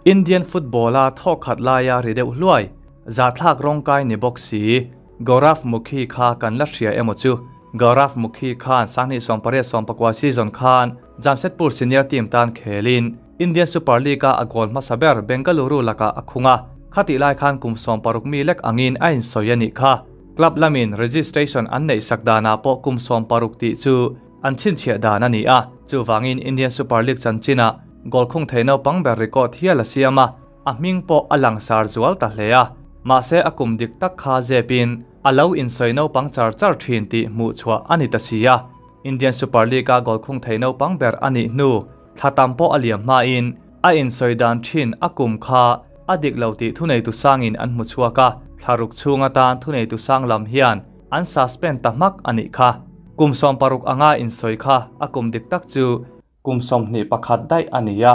Indian football-a thawk khat laia ri deuh hluai, zahthlak rawngkai ni bawk si, Gaurav Mukhi kha kan la hria emaw chu? Gaurav Mukhi khan 2018-19 season khan Jamshedpur senior team tan khelin Indian Super League-a a goal hmasa ber Bengaluru lakah a khung a, khatih lai khan kum 60 mi lek angin a insawi a nih kha. Club lamin registration an neih sak danah pawh kum 60 tih chu an chhinchhiah dan a ni a, chuvangin Indian Super League chanchinah goal khung thei naupang ber record hial a siam a, a hming pawh a langsar zual ta hle a, mahse a kum dik tak kha zepin a lo insawi naupang char char thin tih hmuh chhuah a ni ta si a. Indian Super League-a goal khung thei naupang ber a nih hnu thla tam pawh a liam hmain a insawi dan thin a kum kha a dik lo tih thuneitu sangin an hmu chhuak a, thla ruk chhung atan thuneitu sang lam hian an suspend ta hmak a nih kha. Kum 60 anga insawi kha a kum dik tak chu Kum 21 daih a ni a,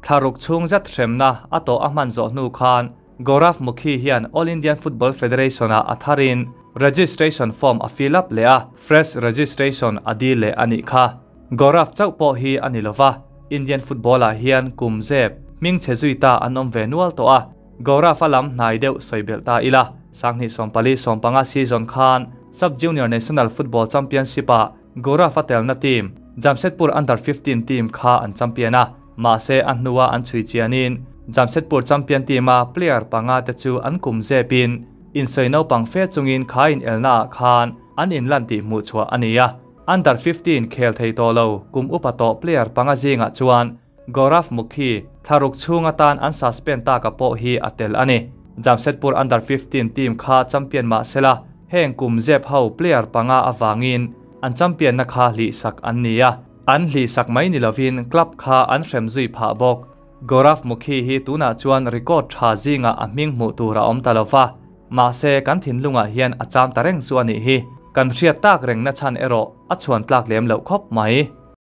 thla ruk chhung zet hremna a tawh a hman zawh hnu khan Gaurav Mukhi hian All Indian Football Federation-ah a tharin registration form a fill up leh a, fresh registration a dil leh a nih kha. Gaurav chauh pawh hi a ni lova, Indian football-ah hian kum zep hming chhe zui ta an awm ve nual tawh a, Gaurav a lam hnai deuh sawi belh ta ila, 2024-15 season khan Sub-Junior National Football Championship-ah Gaurav a telna team, Jamshedpur Under 15 team kha an champion a, mahse a hnua an chhui chianin Jamshedpur champion team-a player panga te chu an kum zepin insawi naupang fe chungin kha inelna ah khan an inlan tih hmuh chhuah a ni a. Under 15 khel thei tawh lo kum upa tawh player panga zingah chuan Gaurav Mukhi thla ruk chhung atan an suspend taka pawh hi a tel a ni. Jamshedpur Under 15 team kha champion mah sela heng kum zep ho player panga avangin an champion na kha hlih sak an ni a, an hlih sak mai ni lovin club kha an hrem zui phah bawk. Gaurav Mukhi hi tunah chuan record tha zingah a hming hmuh tur a awm ta lova, mahse kan thinlungah hian a cham ta reng chu a nih hi. Kan hriat tak reng na chhan erawh a chhuan tlak lem loh khawp mai.